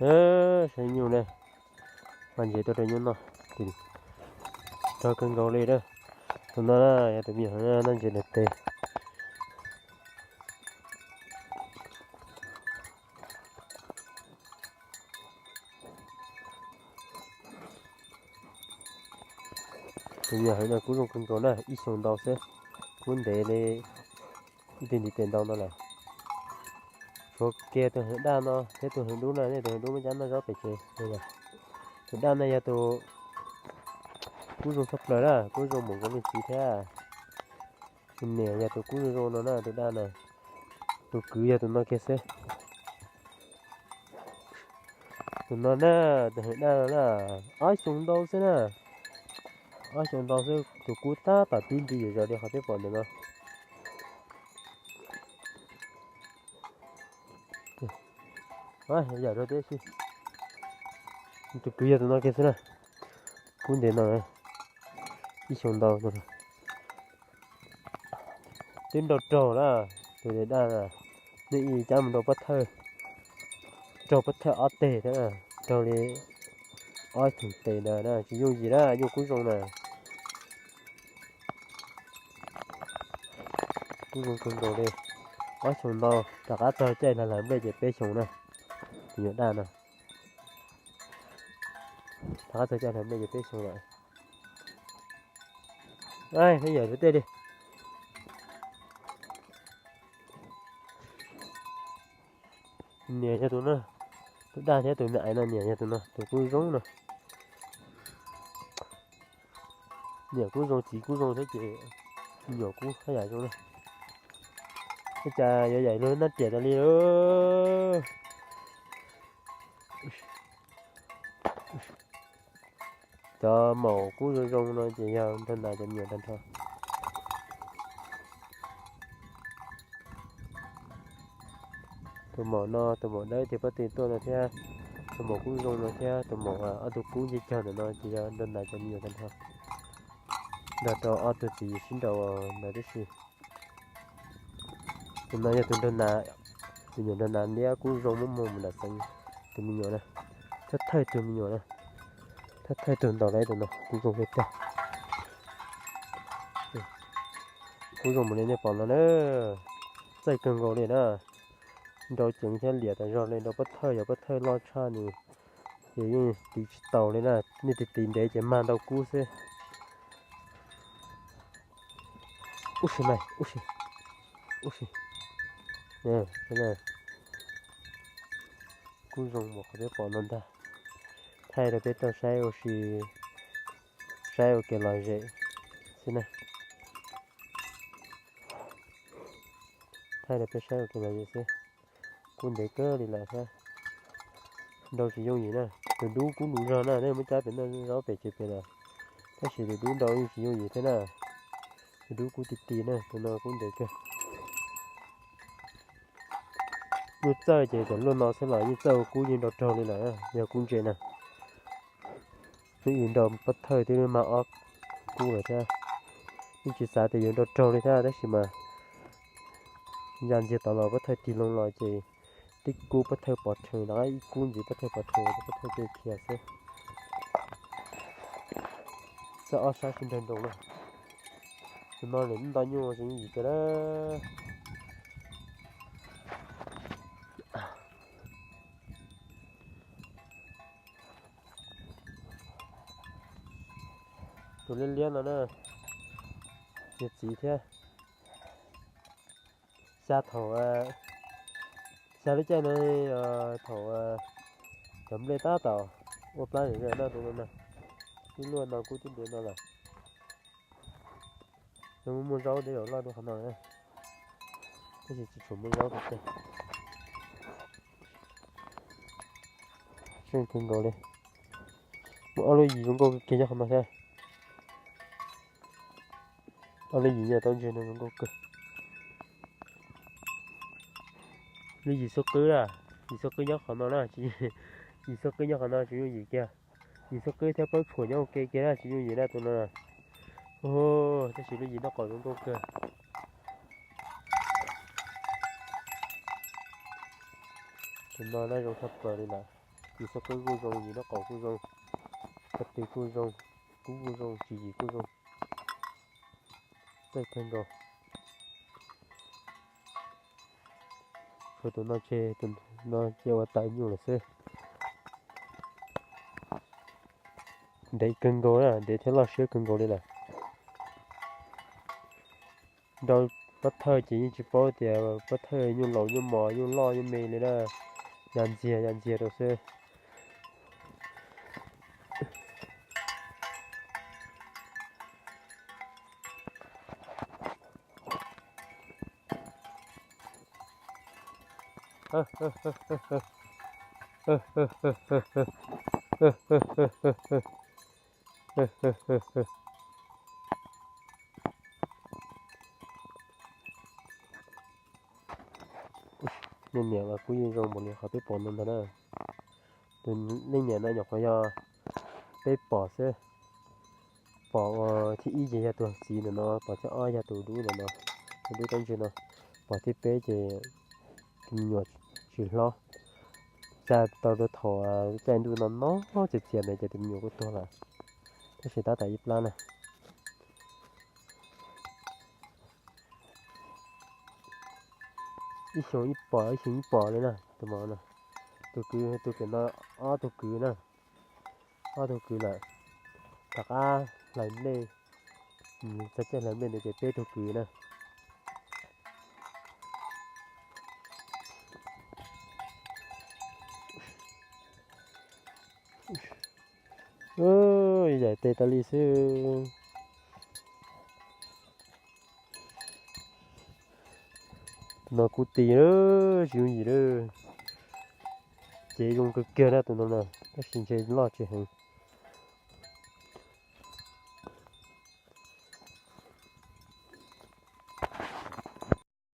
Saib nyuj na, mas ntses tuaj rau nyuj noj, rog kawg nkaus li na. Tus no na yog tus me nyuam noj ntses nag tes. Tus me nyuam heev no kub zoo kawg nkaus na, ib xyoos ntau xwb, kub ntev li ib tug ntiv tes ntau no lawm. Tshuav kiag tus heev daj no thiab tus heev dub na, nej tus heev dub muab cab noj zaub pem tsev. Tus daj no yog tus kub zoo tshaj plaws na, kub zoo npaum nkaus li txiv thiab. Tus niam yog tus kub zoo zoo no na, tus daj na. Tus kwv yog tus no kiag xwb. Tus no na, tus heev daj no na, ob xyoos ntau xwb na. Ob xyoos ntau xwb, tus kub tab tom tib nti zom zaws li qhov peb pom ntawm no. Yam rau tib si, tus kwv yog tus no kiag xwb na. Kub ntev no, ib xyoos ntau no. Twb nrau raug na, tus daj na, nej ib cab mus nrau pob thawj, raug pob thawj ob teg thiab, raug li ob tug tes ntawd na, tsis yooj yim na, nyuj kub zoo na. Kub zoo kawg nkaus li. Ob xyoos ntau, rov qab txog caij hlais nplej ces peb xyoos na. Tus nyuam daj no, rov qab txog caij hlais nplej ces peb xyoos lawm. Peb yam rau tej li. Niam yog tus no, tus daj thiab tus me aiv no niam yog tus no, tus kub zoo no. Niam kub zoo txiv kub zoo thiab ces me nyuam kub haj yam zoo na. Ua cas yuav yaim luag nab riam tas li. Cov maum kub zoo zoo no ces yog nrog nas cov me nyuam tag nrho. Tus maum no, tus maum dawb tig pob tw tuaj no thiab, tus maum kub zoo no thiab, tus maum ob tug kub ncej cog ntawm no ces yog nrog nas cov me nyuam tag nrho. Nrog rau ob tug txiv sib nraus ntawd tib si. Tus no yog tus nrog nas, tus nyuam nrog nas liab kub zoo muab muag mus nram xeev. Tus me nyuam na, thawj thawj tug me nyuam na, thawj thawj tug ntaus lawm tus no kub zoo li tag. Kub zoo npaum li nej pom no na, txawj kawg nkaus li na. Nrau ceev thiab liam tas zog li, nrau pob thawj, yog pob thawj loj tshaj nws ces yeej tiv tsis tau li na. Nej tiv tiv ntev ces mag ntau kub xwb. Ub si mas, ub si, ub si. Kub zoo npaum qhov peb pom no ntag. Thaij rau peb tau saib ua si, saib ua kev lom zem xwb na. Thaij rau peb saib ua kev lom zem xwb. Kub ntev kawg li lawm thiab. Nrau tsis yooj yim na, tus dub kub luv zog na, nej muab cab pem noj zaub pem tsev pem lawm. Tab sis tus dub nrau yeej tsis yooj yim thiab na. Tus dub kub ti ti na, tus no kub ntev kawg. Nyuj txawj ces tam luaj no xwb los nyuj txawj ua kub yeej nrau raug li lawm, yog kub ntse na. Twb ib nrau pob thawj twb mag ob kub lawm thiab. Yeej tsis xav tias yuav nrau raug li thiab tab sis mas ya ntxiag tod los pob thawj tig loo los ces tib kub pob thawj pov rhees, rov qab ib kub ntxiv pob thawj pov rhees, pob thawj cia khiav xwb. Txawj ob sab sib nrag nroos na. Tus no lawm nto nyuj tsis yooj yim kiag lawm. Tus liab liab no na, yog txiv thiab. Xya thaum, xya lub caij no, thaum cov nplej tab tom ua plab zom zaws no tus no na, twb luaj no kub twb ntev no lawm. Muaj zaub deb zaum loj dua qhov no, tab sis tsis tshua muaj zaub pes tsawg. Seej kawg nkaus li. Muaj ob lub yim zoo nkauj kawg kiag nyob qhov no thiab. Ob lub yim nyuam tau ntseg no zoo nkauj kawg. Lub yim xub qwb na, yim xub qwb nyob qhov no na, yim xub qwb nyob qhov no tsis yooj yim kiag. Yim xub qwb thiab plaub tshuam nyob ua ke kiag na tsis yooj yim na tus no. Tab sis lub yim noj qos zoo nkauj kawg. Tus no na zoo tshaj plaws li lawm. Yim xab qwb kuj zoo, yim nraub qaum kuj zoo, ko tw kuj zoo, kub kuj zoo, tswv yim kuj zoo. Txawj kawg nkaus. Tshuav tus no tseg, tus no cia ua tawv nyuj lawm xwb. Ntev kawg nkaus na, ntev thiab loj siab kawg nkaus li lawm. Nrau pob thawj ces yeej tsis paub tias pob thawj nyuj laus nyuj mos nyuj loj nyuj me li na. Yam ntxiag yam ntxiag rau xwb. Leej niam mas kuj yeej zoo npaum li qhov peb pom no ntag na. Tus leej niam no nyuam qhuav yog peb pom xwb. Pom uas thib ib ces yog tus txiv ntawm no, pom thib ob yog tus dub ntawm no, tus dub rab ntseg no. Pom thib peb ces tus me nyuam tsis hlob, tsa tau rau thaum caij ntuj no no txias txias ntawd ces tus me nyuam kuj tuag lawm. Tab sis tab tom ib plab na. Ib xyoo ib pom ib xyoo ib pom li na tus mos no. Tus kwv tus pem no ob tug kwv na, ob tug kwv lawm. Tom qab hlais nplej, txog caij hlais nplej ntawd ces peb tug kwv na. Yaim tes tas li xwb. Tus no kuj ti, tsis yooj yim lawm. Cev zoo kawg kiag na tus no na, tab sis ntshe loj tsis heev.